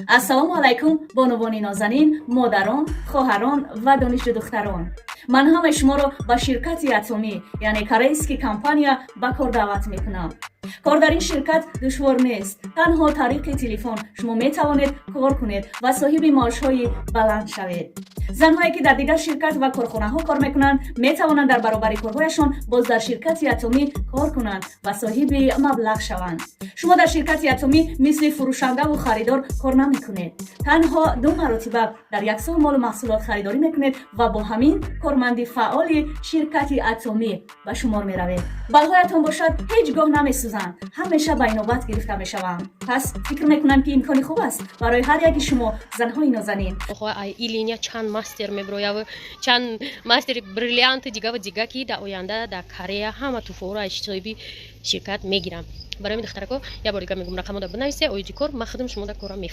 Ассалому алайкум, бонувони нозанин, модарон, хоҳарон ва донишҷӯ духтарон. Ман ҳамаи шуморо ба ширкати Атомӣ, яъне корейский компания, ба кор даъват мекунам. Кор дар ин ширкат душвор нест. Танҳо тариқи телефон шумо метавонед кор кунед ва соҳиби маошҳои баланд шавед. Занҳое, ки дар дигар ширкат ва корхонаҳо кор мекунанд, метавонанд дар баробари корҳояшон боз дар ширкати Атомӣ кор кунанд ва соҳиби маблағ шаванд. Шумо дар ширкати Атомӣ мисли фурӯшандаву харидор кор намекунед. Танҳо ду маротиба дар як сол молу маҳсулот харидорӣ мекунед ва бо ҳамин корманди фаъоли ширкати Атомӣ ба шумор меравед. Балҳоятон бошад, ҳеҷ гоҳ намесӯзанд, ҳамеша ба инобат гирифта мешаванд. Пас фикр мекунам, ки имкони хуб аст барои ҳар яки шумо, занҳои нозанин. И линия чанд мастер меброяв, чанд мастери бриллианти дигаву дига, ки дар оянда дар Корея ҳама туҳфаҳоро аз соҳиби ширкат мегирам. Барои духтарако, як бор дига мегӯм, рақамода бинависе. Оиди кор ман худам шумо дар кора меф